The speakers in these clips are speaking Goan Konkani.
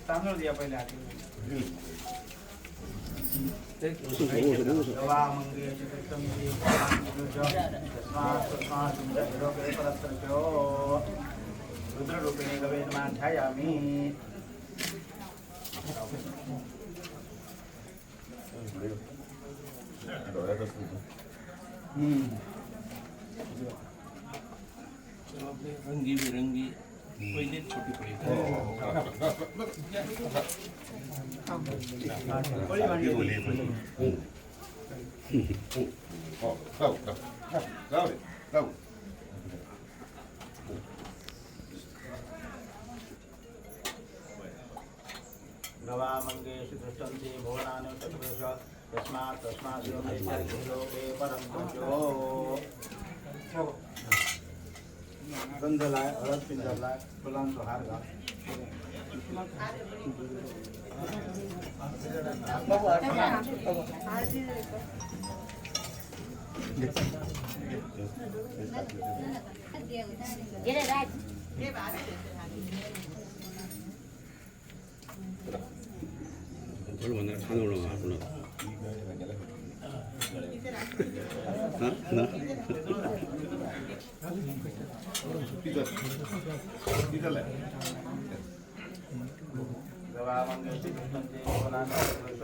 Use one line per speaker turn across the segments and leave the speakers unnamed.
तांदूळ द्या पहिले आधी. रुद्ररूपिणी गवे नमः ध्यायामि.
आपले रंगी बिरंगी पहिलेच छोटी पळी.
पळी मांडली. गवामङ्गेषु दृष्टन्ति भुवनानि चतुर्दश तस्मात् तस्मात् लोके परं तजो. गंध लाय, हळद पिंजर लाय, फुलांचो हार घाल.
올라가 올라가. ना
गवामङ्गेषु दृष्टन्ति भुवनानि चतुर्दश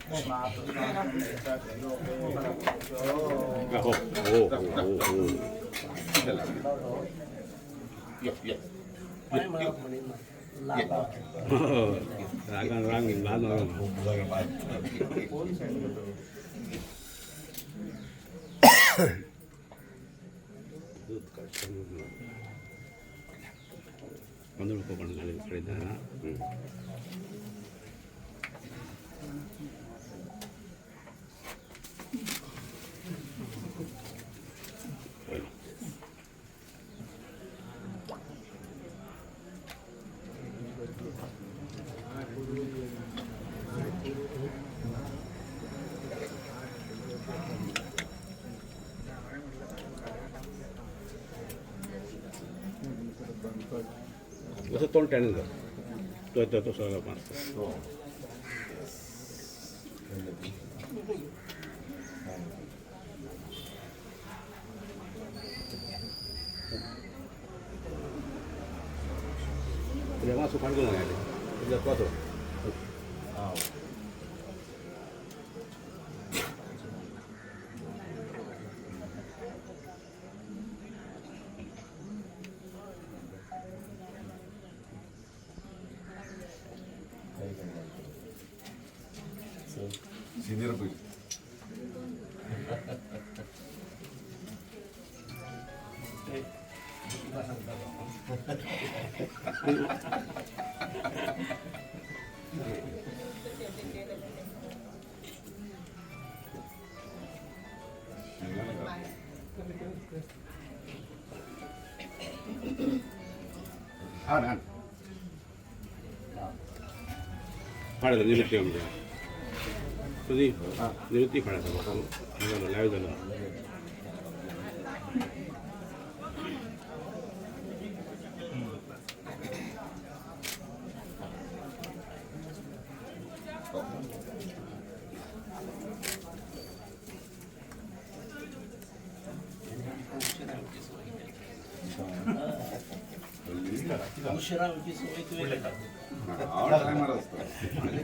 तस्मात् तस्मात् लोके परं तजो.
हो हो हो हो. रागान रांग बाद. दूध तांदूळ कोकण घाली. असं तोंड टॅन कर तो तो तो सगळं मारतो. वासू काडून वासू.
सिनियर पहिले. हा ना.
फाडा निवृत्ती आमच्या तुझी निवृत्ती फाडा झालं, लाईव्ह झालं.
उशिरा व्हायची सवय तुवें.
टायमार असतो.
आणि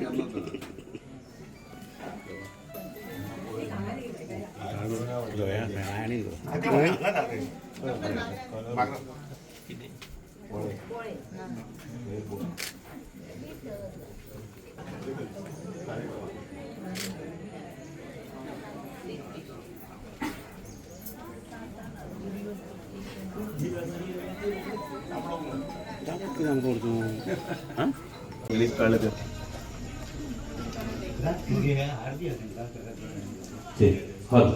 किती
कितें करतूं हां. हॉल.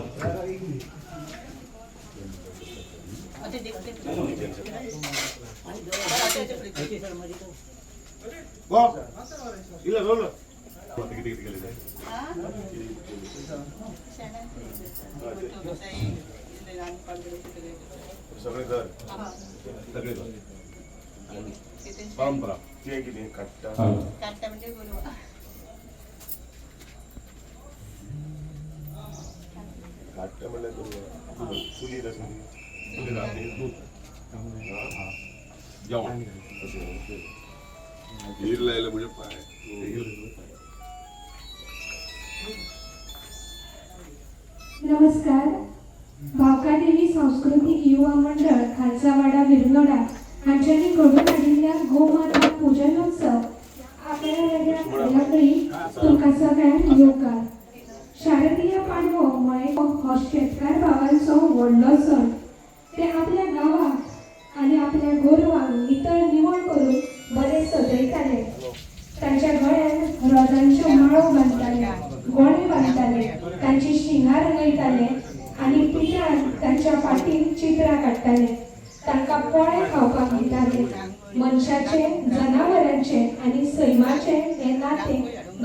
सगळे धर, सगळे धर. परंपरा.
ते कितें काडटा.
काडटा म्हणजे गोरवां.
काडटा म्हणल्यार गोरवां चुलीर आसा ती.
दूध जेवण
अशें ओके.
हिर लायलं म्हणजे पाय.
नमस्कार. भावकादेवी सांस्कृतीक युवा मंडळ खालसावाडा विरनोडा हांच्यांनी घडोवन हाडिल्ल्या गोमाता पुजनोत्सव आगळ्या वेगळ्या कार्यावळी तुमकां सगळ्यांक येवकार. शारदीय पाडवो म्हळें हो शेतकार भावांचो व्हडलो सण. ते आपल्या गांवाक आनी आपल्या गोरवांक नितळ निवळ करून बरे सजयताले. तांच्या गळ्यात रोजांच्यो माळो बांदताले, गोणे बांदताले, तांची शिंगां रंगयताले आनी पिठान तांच्या फाटीर चित्रां काडटाले. तांकां पोळे खावपाक दिताले. मनशाचे, जनावरांचे आनी सैमाचे हें नातें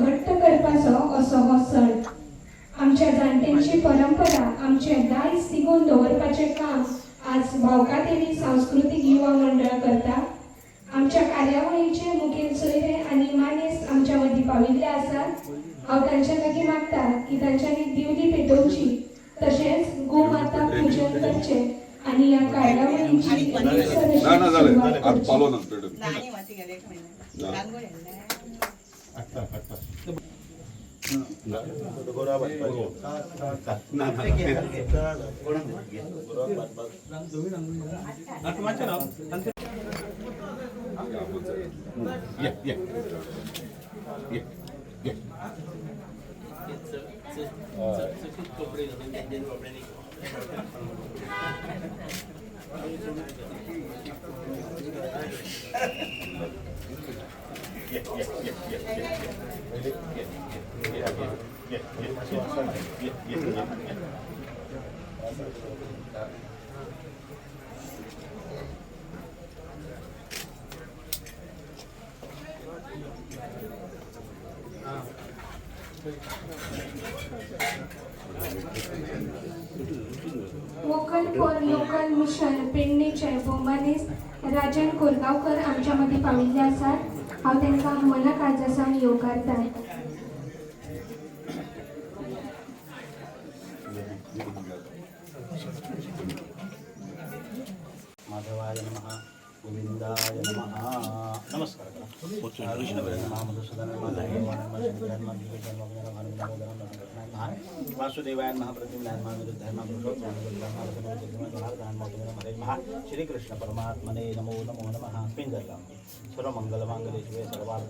घट्ट करपाचो असो हो सण. आमच्या जाणट्यांची परंपरा, आमचें दायज तिगोवन दवरपाचें काम आज भावकादेवी सांस्कृतीक युवा मंडळ करता. आमच्या कार्यावळीचे मुखेल सोयरे आनी मानेस्त आमच्या मदीं पाविल्ले आसात. हांव तांच्या लागीं मागता की तांच्यांनी दिवली पेटोवची, तशेंच गोमाता पूजन करचें आनी ह्या कार्यावळीची रितसर अशी
ना ना जालें
सुरवात
आता
करची.
पालो ना पेटून.
ना आनी माती गेले एक म्हयनो रांगोळी हाडल्या.
गोरवां बांदपाचें.
ना ना.
गोरवां बांदपाक.
ये ये ये ये.
ते चकचकीत कपडे घालून त्यांच्या बाबड्यांनी.
वोकल फॉर लोकल मिशन पेडणेचे भोवमानेस्त राजन कोरगांवकर आमच्या मदीं पाविल्ले आसात. हांव तांकां मना काळजा सावन येवकारता.
माधवाय नमः, गोविंदाय नमः. नमस्कार करा. विष्णुपदे नमः, मधुसूदन नमः, नमः नमः, शंकराय नमः, भीमेश्वर नमः, नमः नमः, नमः नमः, वासुदेवाय नमः, प्रतिम्नाय नमः, विरुद्धाय नमः, पुरुषोत्तमाय नमः, नमः नमः, नमः नमः, श्रीकृष्ण परमात्मने नमो नमो नमः. पिंजरला सर्वमंगलमांगल्ये शिवे सर्वार्थ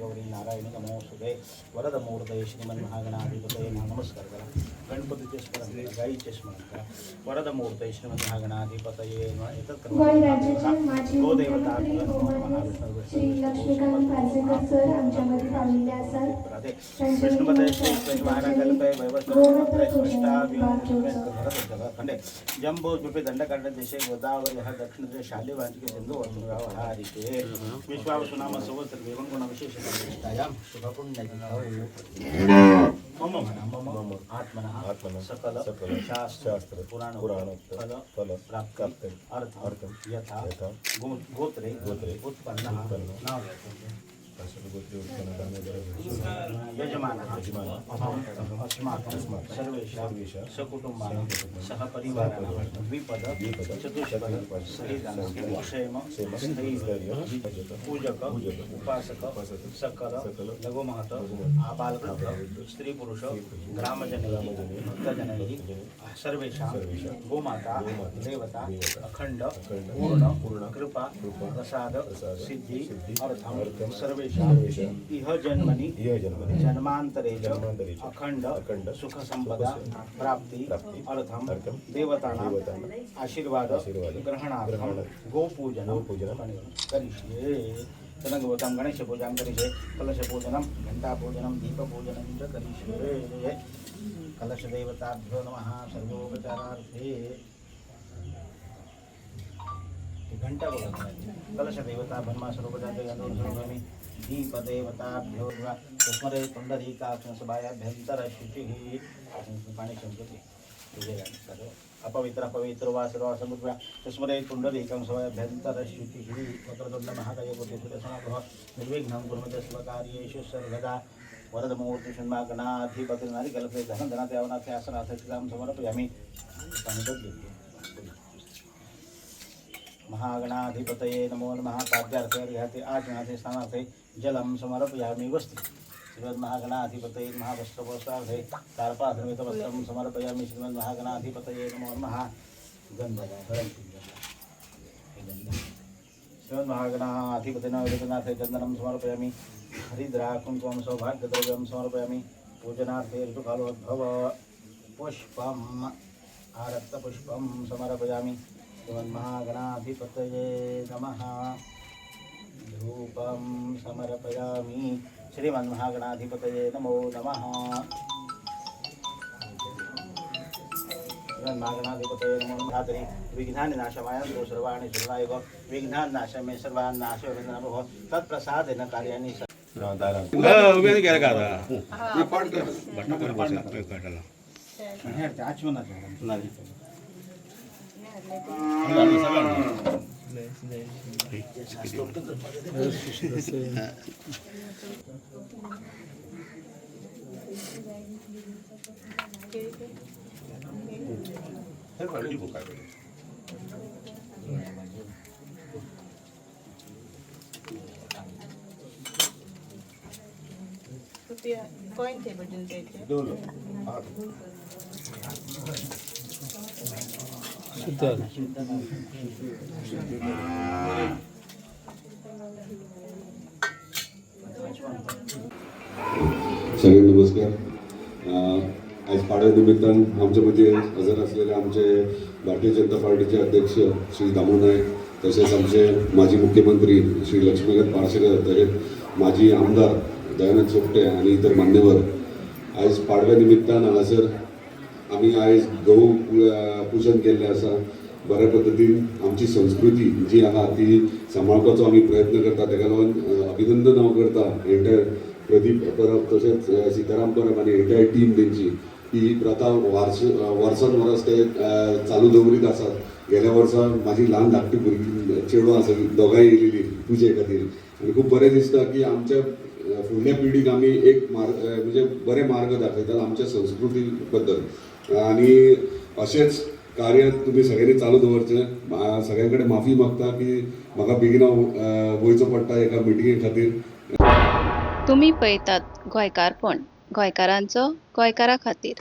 गौरी नारायणी नमोस्तुते वरदमूर्तये श्रीमन्महागणाधिपतये नमः. नमस्कार करा. गणपतीचे स्मरण करा, गाईचे स्मरण करा. वरदमूर्तये श्रीमन्महागणाधिपतये नमः. एतत्
गोंय राज्याचे माजी
गोदेवता
मुख्यमंत्री भोवमानेस्त श्री लक्ष्मीकांत पार्सेकर सर आमच्या मदीं पाविल्ले आसात. तांचे
विष्णुपदे श्री महागणकल्पे
गोमाता पूजनात भाग घेवचो.
खंडे जम्बो द्वीपे दंडकांड देशे गोदावरी हा दक्षिण देशे शालिवांचिके सिंधु हारिके विश्वावसुनाम संवत्सर देवं गुण विशेष प्रतिष्ठायां शुभपुण्यतिथौ मम मम मम आत्मनः
आत्मनः
सकल
सकल
शास्त्र
शास्त्र
पुराण
पुराणोक्त
फल
फल
प्राप्ति
प्राप्ति
अर्थ
अर्थं
यथा
यथा
गोत्रे
गोत्रे
उत्पन्नः
उत्पन्नः
नाम
गोत्रे उत्पन्नः दामोदर
यजमानः
यजमानः
अहम् अस्माकं
अस्माकं
सर्वेषां
सर्वेषां
सकुटुम्बानां
सकुटुम्बानां
सहपरिवाराणां
सहपरिवाराणां
द्विपद
द्विपद
चतुष्पद
चतुष्पद
सहितानां
सहितानां
क्षेम
क्षेम
स्थैर्य
स्थैर्य
पूजक
पूजक
उपासक
उपासक
सकल
सकल
लघुमहत
लघुमहत
आबालवृद्ध
आबालवृद्ध
स्त्रीपुरुष
स्त्रीपुरुष
ग्रामजनैः
ग्रामजनैः
भक्तजनैः
भक्तजनैः
सर्वेषां
सर्वेषां
गोमाता
गोमाता
देवता
देवता
अखंड
अखंड
पूर्ण
पूर्ण
कृपा
कृपा
प्रसाद
प्रसाद
सिद्धी
सिद्धी
अर्थं
अर्थं
सर्वेषां
सर्वेषां
इह जन्मनि
इह जन्मनि
जन्मांतरे च
जन्मान्तरे च
अखंड
अखंड
सुख संपदा
सुख
प्राप्ती
प्राप्ती
अर्थं
अर्थं
देवतानां
देवतानां
आशीर्वाद
आशीर्वाद
ग्रहणार्थं
ग्रहणार्थं
गोपूजनं
गोपूजनं
करिष्ये. तदङ्गभवतां गणेशपूजां करिष्ये, कलशपूजनं, घण्टापूजनं, दीपपूजनं च करिष्ये. कलशदेवताभ्यो नमः. सर्वोपचारार्थे घंटा बघा. कलशदेवता ब्रह्मा सर्वोपचारे दीपदेवताभ्यो नमः. स्मरे पुण्डरीकाक्षण सभायाभ्यन्तर शुचिः. पाणी चमचे. पूजयामि। अपवित्र अपवित्र वा सर्वासमुद्रा तस्मरे पुण्डरीकं स्वभ्यन्तरशुचिः वक्रतुण्ड महाकाय कोटिसूर्यसमप्रभ निर्विघ्नं कुर्मते स्वकार्येषु सर्वदा। वरदमूर्तिषण्मागणाधिपतिनारिकल्पे धनं धनाथे अवनाथे आसनाथे चितां समर्पयामि। पाणी बदलून घे. महागणाधिपतये नमो नमः। पाद्यार्थे अर्घ्यार्थे आचमनार्थे स्नानार्थे जलं समर्पयामि। वस्त्र श्रीमन्महागणाधिपतये नमः। वस्त्रवस्त्रार्थे कार्पासनिमितवस्त्रं समर्पयामि। श्रीमन्महागणाधिपतये नमो नमः। गंध श्रीमन्महागणाधिपते नमः चन्दनं समर्पयामि। हरिद्रा कुङ्कुमं सौभाग्यद्रव्यं समर्पयामि। पूजनार्थे ऋतुकालोद्भव पुष्पम् आरक्तपुष्पं समर्पयामि। श्रीमन्महागणाधिपतये नमः। धूपं समर्पयामि। श्रीमन्महागणाधिपतये नमो नमः। श्रीमन्महागणाधिपतये नमो नमः। विघ्नानि नाशमायन्तु सर्वाणि सर्वायुग विघ्नान् नाशमे सर्वान् नाशो नमः। तत्प्रसादेन कार्याणि
उभे गेला का आता? काटाला.
आचमनाचं.
रुपया कॉइन थे भजन थे।
सगळे नमस्कार. आज पाडव्या निमित्तान आमच्या मध्ये हजर असलेले आमचे भारतीय जनता पार्टीचे अध्यक्ष श्री दामू नाईक, तसेच आमचे माजी मुख्यमंत्री श्री लक्ष्मीकांत पार्सेकर, तसेच माजी आमदार दयानंद सोपटे आणि इतर मान्यवर, आयज पाडव्या निमित्तान हांगासर आमी आयज गहू पुजन केल्लें आसा. बऱ्या पद्दतीन आमची संस्कृती जी आहा ती सांबाळपाचो आमी प्रयत्न करता. तेका लागून अभिनंदन हांव करता एंटायर प्रदीप परब तशेंच सीताराम परब आनी एंटायर टीम तेंची की ही प्रथा वर्स वर्सान वर्स ते चालू दवरीत आसात. गेल्या वर्सा म्हाजी ल्हान धाकटी भुरगीं चेडवां आसा, दोगांय येयलेलीं पुजे खातीर आनी खूब बरें दिसता की आमच्या फुडल्या पिढीक आमी एक मार्ग, म्हणजे बरे मार्ग दाखयतात आमच्या संस्कृती बद्दल. आनी अशेंच कार्य तुमी सगळ्यांनी चालू दवरचें. सगळ्यां कडेन माफी मागता की म्हाका बेगीन वयचो पडटा एका मिटिंगे खातीर.
तुमी पळयतात गोंयकारपण, गोंयकारांचो गोंयकारा खातीर.